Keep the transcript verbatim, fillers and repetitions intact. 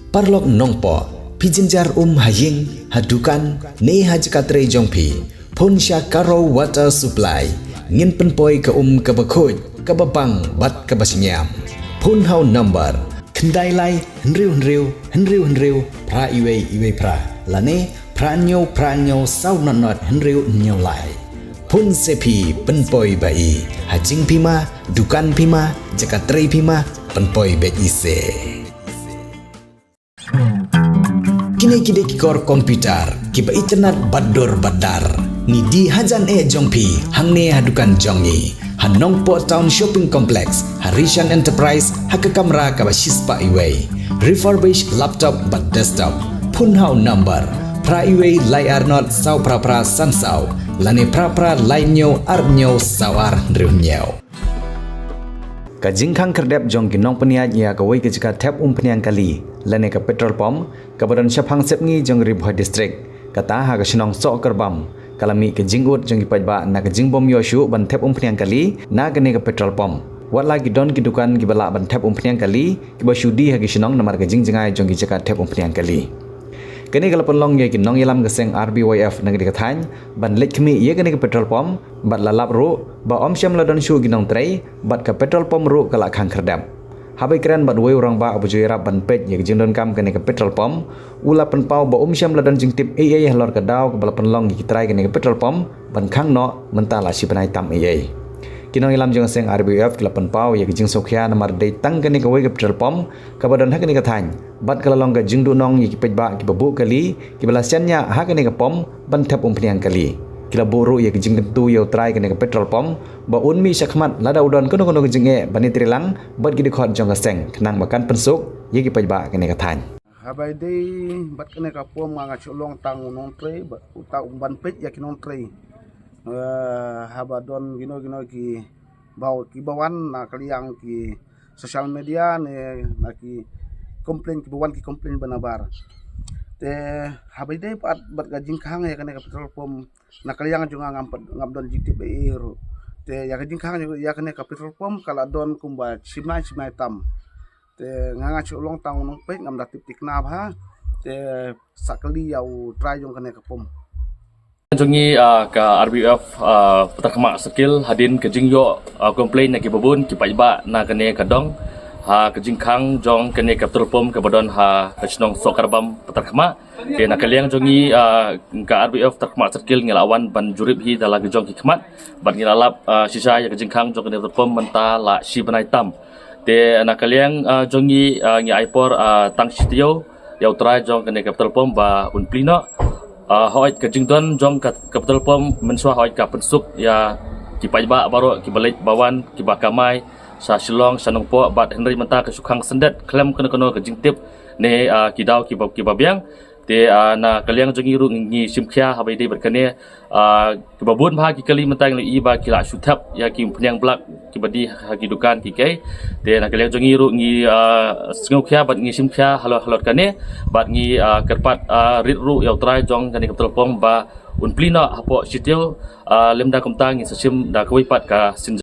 Paralok Nongpoh, phi jynjar um ha ïing, ha dukan, ne ha jaka trei jong phi, phone sha Karo Water Supply. Ngin pynpoi ka um kaba khuid, kaba bang bad kaba shngiam. Phone ha u number khyndai lai hynriew hynriew hynriew hynriew phra iwei iwei phra, lane phra hynñiew phra hynñiew saw nod nod hynriew hynñiew lai. Phone se phi, pynpoi ba i. Ha jingphi ma, dukan phi ma, jaka trei phi ma, pynpoi beit i se. Kine ki dei ki kor computer kiba itynnad bad dur bad dar. Ngi die hajan eh jong phi hangne ha dukan jong ngi, ha Nongpoh Town Shopping Complex, ha Rishan Enterprise, ha ka kamra kaba shispah iwei. Refurbish laptop bad desktop. Phone ha u number phra iwei lai ar nod saw phra phra san saw, lane phra phra lai hynñiew ar hynñiew saw ar hynriew hynñiew. Ka jingkhang khyrdep jong ki nongpynïaid ïa kawei ka jaka thep umphniang kali lane ka petrol pump, kaba don shaphang sepngi jong Ri Bhoi District, kata ha ka shnong Sohkyrbam, ka la mih ka jingud jong ki paidbah na ka jingbym ïoh shuh ban thep umphniang kali na kane ka petrol pump. Wat la ki don ki dukan kiba lah ban thep umphniang kali, kiba shu die ha ki shnong namar ka jingjngai jong ki jaka thep umphniang kali. Kane ka la pynlong ïa ki nongïalam ka seng R B Y F na kane ka thaiñ ban leit khmih ïa kane ka petrol pump, bad la lap ruh ba ym shym la don shuh ki nongtrei, bad ka petrol pump ruh ka la khang khyrdep. Haba ïakren bad uwei u rangbah uba ju ïarap ban peit ïa ka jingdonkam kane ka petrol pump, u la pynpaw ba um shym la don jingtip ei ei halor ka daw kaba la pynlong ïa ki trai kane ka petrol pump ban khang noh, mynta la shi bnai tam ei ei. Ki nongïalam jong ka seng R B Y F ki la pynpaw ïa ka jingsngewkhia namar dei tang kane kawei ka petrol pump kaba don ha kane ka thaiñ, bad ka la long ka jingduhnong ïa ki paidbah kiba buh kali, kiba la shaniah ha kane ka pump ban thep umphniang kali. Ki la buh ruh ïa ka jingkyntu ïa u trai kane ka petrol pump ba un mih shakhmat lada u don kano kano ka jingeh ban ïatreilang bad ki dkhot jong ka seng, khnang ba kan pynsuk ïa ki paidbah kane ka thaiñ. Haba ïadei bad kane ka pump, nga nga shu long tang u nongtrei, ba uta u ban peit ïa ki nongtrei. Eh, haba don kino kino ki ba, kiba wan na ka liang ki social media ne na ki complain, kiba wan ki complain ba nabar. Te haba ïadei pat bad ka jingkhang ïa kane ka petrol pump, na ka liang jong nga ngam pat, ngam don jingtip ei ei ruh. Te ïa ka jingkhang ïa kane ka petrol pump ka la don kumba shi bnai shi bnai tam. Te nga nga shu long tang u nongpeit, ngam da tip thikna bha. Te sa kylli ïa u trai jong kane ka pump. Jong ngi, ah, ka R B Y F, ah, Patarkhmah Circle, hadien ka jingïoh, ah, complain na kiba bun ki paidbah na kane ka dong ha ka jingkhang jong kane ka petrol pump kaba don ha ka shnong Sohkyrbam, Patarkhmah. Te na ka liang jong ngi, ah, ka R B Y F Patarkhmah Circle ngi la wan ban jurip hi da la ki jong ki khmat bad ngi la lap, ah, shisha ïa ka jingkhang jong kane ka petrol pump mynta la shi bnai tam. Te na ka liang, ah, jong ngi, ah, ngi ai por, ah, tang shi taïew ïa u trai jong kane ka petrol pump ba un plie noh. Ah, hooid ka jingdon jong ka, ka petrol pump mynshuwa hooid ka pynsuk ïa ki paidbah baroh kiba leit ba wan, kiba kamai sha Shillong, sha Nongpoh, bad hynrei mynta ka shu khang syndet khlem kano kano ka jingtip ne, ah, ki daw kiba, kiba biang. Te, ah, na ka liang jong ngi ruh ngi shim khia haba ïadei bad kane, ah, kiba bun bha ki kali mynta ngi la ïohi ba ki la shu thep ïa ki umphniang blag kiba die ha ki dukan ki kei. Te na ka liang jong ngi ruh ngi, ah, sngewkhia bad ngi shim khia halor, halor kane, bad ngi, ah, kyrpad, ah, rit ruh ïa u trai jong kane ka petrol pump ba un plie noh hapoh shi taïew, ah, lymda kumta ngin sa shim da kawei pat ka sien